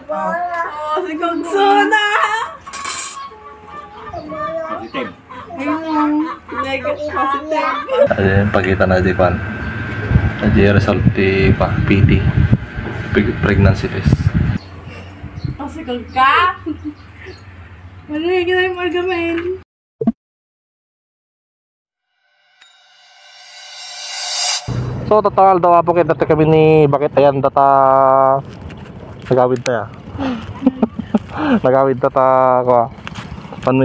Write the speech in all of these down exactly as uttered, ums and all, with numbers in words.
Oh, si Kugso na! Positive. Ayun, neg-, positive. Ayan, pakita na di kwan. Ayan, result ti pa, P T. Preg-, pregnancy test. Positive ka? Ano yung ginawa mo, Algamen? So, tatta nga aldaw, Apo, ket dati kami ni Bakit, ayan, data nagawid tayo. Nagawid data, kwa. Ano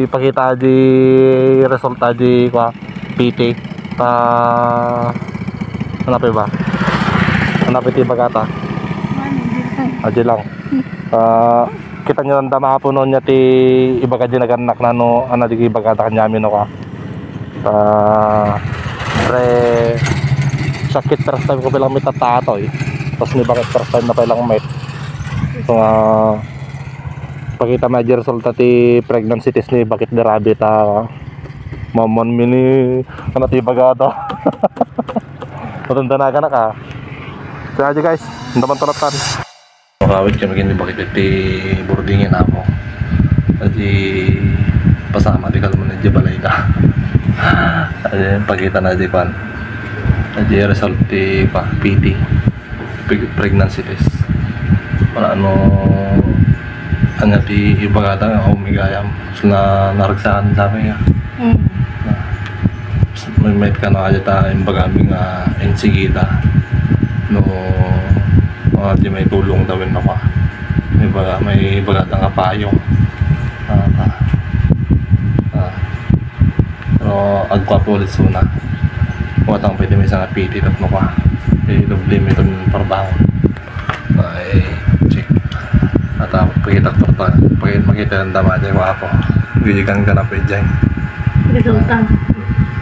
ipakita di result di, kwa, P T. Ta, ano pa ba? Ano pa ti bagata? Adi lang. Ah, kita nyo lang dama po noon niya ti ibaga di naganak na no, ano di ibaga da kanyami no ka. Ah, re, sakit first time ko bilang may tatatoy. Tapos ni Bakit first time na pa ilang met. So, ah, pakita na di resulta ti pregnancy test ni Bakit the Rabbit, ah. Mamon mini, ano ti bagata? Matanda na ka na ka. So, aja guys, ang daman talatan. Makawit kami kini Bakit ti boarding in ako. Adi pasama di kalman di balay da. Adi pakita na di kwan. Adi result ti pa, P T. Preg-, pregnancy test. Wala ano, ano ti ibaga ta, umigayam. Na naragsakan sabi niya. Mm. May, may ka na kaya ta, yung bagami nga insigida. No, mga di may tulong daw yun ako. May baga, may baga ta nga payo. Ah, ah, ah. Pero agkwa po ulit suna. Kumatang pwede may isang P T tapno pa. Eh, doble may itong parbangon. Ay, check. At, ah, pakita ko pa. Pakita, makita ang dama dyan, mga apo. Gigikan ka na pa dyan. Resulta.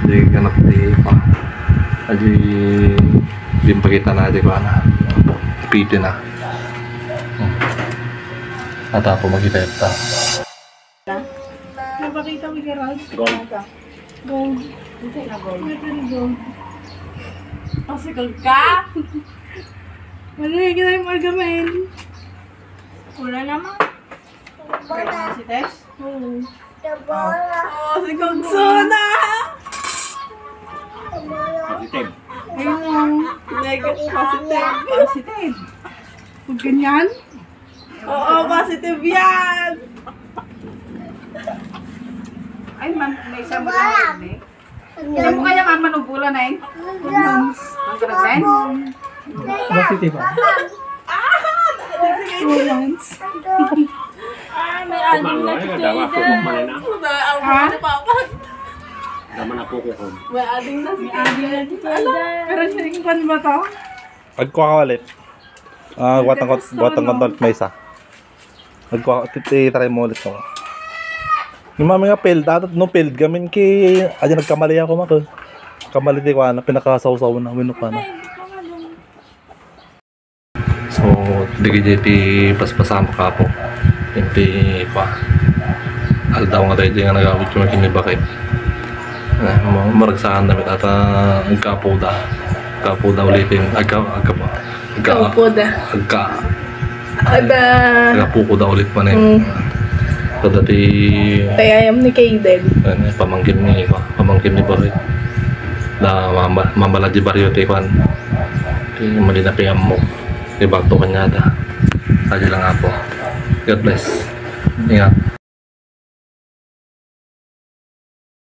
Gigikan ka na pa dyan. Adi, di pakita na dyan, kuha na. P T na. Hmm. At, ah, makita ito. Napakita mo, Gerald. Gold. Gold. Ito na gold. Ito na gold. Pasikog ka? Ano yung ginawa mo, Algamen? Wala naman. Pregnancy test? Oo. Oh, si Kugso na! Positive. Ayun, oh. Neg-, positive. Positive. Huwag ganyan. Oo, positive yan. Ay, man, may isang bulan na yun eh. Hindi mo kaya man manugulan eh. Ang graben? Positive ah. Two months. Ah, may aling na si Kayden. Ha? Dama na po ko. May aling na si Kayden. Pero siya yung kwan ba to? Agkuha ka ulit. Ah, buwatan ko, buwatan ko ulit may isa. Agkuha, ti-, ti-, try mo ulit ko. Yung mga failed, ah, no failed gamin ki, aja nagkamali ako, mako. Kamali ti kuha na, pinakasawsaw na, wino kuha na. So, digi di ti paspasama ka po. Yung ti, pa, aldaw nga tayo, di nga nagawit yung kinibakit. Eh, mo-, maragsakan na, may tata, agkapo da. Agkapo da ulitin. Agka-, agka-, agka-, Kaupo da. Agka-, Ada. Agkapo ko da ulit pa na yun. Mm. Kada ti Kaya ayam ni Kayden. Ano, pamangkin ni, pamangkin ni Barrio. Na mama, mama lang di Barrio, ti kwan. Ti mali na piyam mo. Ti Barto kanya da. Adi lang ako. God bless. Ingat.